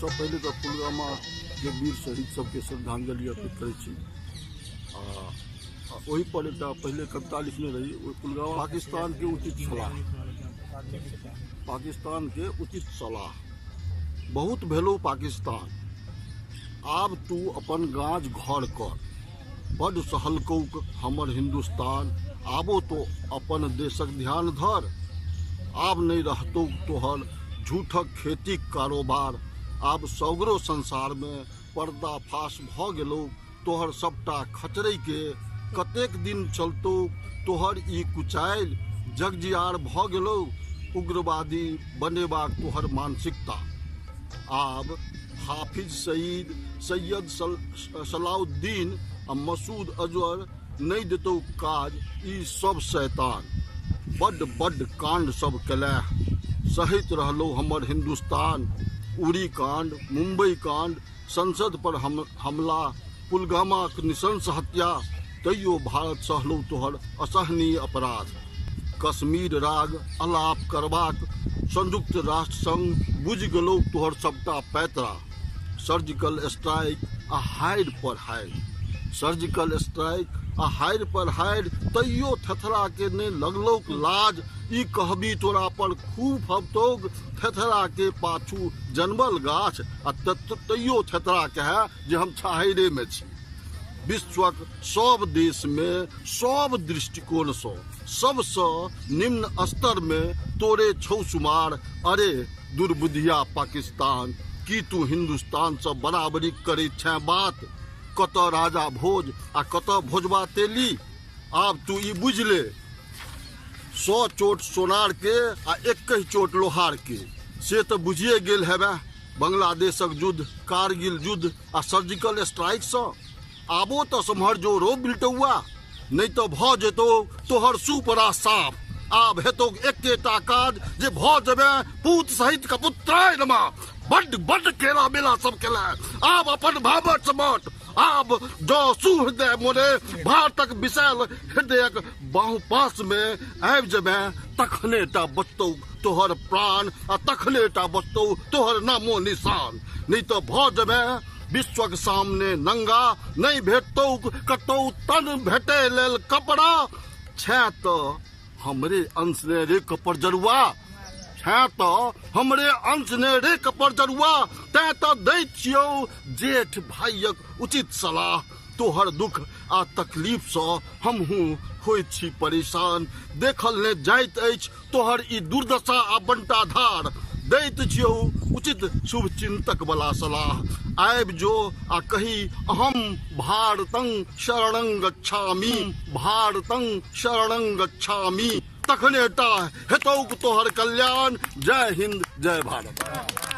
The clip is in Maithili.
सबसँ पहिले तऽ पुलवामाके वीर शहीद सबके श्रद्धांजलि अर्पित करै छी। आ ओहि पर एकटा पहिले कविता लिखने रही ओहि पुलवामा। पाकिस्तानके उचित सलाह, पाकिस्तानके उचित सलाह। बहुत भेलौ पाकिस्तान, आब तू अपन गाज घर कर। बड्ड सहलकौ हमर हिन्दुस्तान, आबो तो अपन देशक ध्यान धर। आब नहि रहतौ तोहर झूठक खेतीक कारोबार, आब सगरो संसारमे पर्दाफाश भऽ गेलौ तोहर सबटा खचरैके। कतेक दिन चलतौ तोहर ई कुचालि, जगजियार भऽ गेलौ उग्रवादी बनेबाक तोहर मानसिकता। आब हाफिज सईद, सैयद सलाउद्दीन आ मसूद अजहर नहि देतौ काज ई सब शैतान। बड्ड बड्ड कांड सब केलह, सहैत रहलौ हमर हिन्दुस्तान। उरी कांड, मुंबई कांड, संसद पर हमला, पुलगामाक नृशंस हत्या, तैयो भारत सहलौ तोहर असहनीय अपराध। कश्मीर राग अलाप करबाक संयुक्त राष्ट्र संघ बुझि गेलौ तोहर सबटा पैतरा। सर्जिकल स्ट्राइक आ हारि पर हारि, सर्जिकल स्ट्राइक आ हारि पर हारि, तैयो थेथरा के नहि लगलौक लाज। ई कहबी तोरा पर खूब फबतौक, थेथरा के पाछू जनमल गाछ आ तैयो थेथरा कहे जे हम छाहैरे में छी। विश्वक सब देश में सब दृष्टिकोण सँ सबसँ निम्न स्तर में तोरे छौ सुमार। अरे दुर्बुद्धिया पाकिस्तान, की तू हिन्दुस्तान सँ बराबरी करैत छें बात? कतऽ राजा भोज आ कतऽ भोजबा तेली? आब तू ई बुझि ले, 100 चोट सोनार के आ 21 चोट लोहार के। से तऽ बुझिए गेल हेबे बांग्लादेशक युद्ध, कारगिल युद्ध आ सर्जिकल स्ट्राइक सँ। आबो तऽ सम्हर जो रो बिलटौआ, नहि तऽ भऽ जेतौ तोहर सुपरा साफ। आब हेतौ एकेटा काज जे भऽ जेबे पूत सहित कपुत्राय नमा। बड्ड बड्ड केला मेला सब केला, आब अपन भावट समट। आब जँ सुहृदय मोने भारतक विशाल हृदयक बाहुपास में आबि जेबे, तखने टा बचतौ तोहर प्राण आ तखने टा बचतौ तोहर नामो निशान। नहि तऽ भऽ जेबे विश्वक सामने नंगा, नहि भेटतौ कतौ तन भेटै लेल कपड़ा। छे तऽ हमरे अंश ने रे कपर जरुआ, छे तऽ हमरे अंश ने रे कपर जरुआ। तैं तऽ दै छियौ जेठ भाइयक उचित सलाह। तोहर दुख आ तकलीफ सँ हमहूँ होइत छी परेशान। देखल ने जाइत अछि तोहर ई दुर्दशा आ बंटाधार। दैत छियौ उचित शुभ चिंतक वाला सलाह। आबि जो आ कही अहम भारतं शरणं गच्छामि, भारतं शरणं गच्छामि, तखने टा हेतौक तोहर कल्याण। जय हिंद, जय भारत।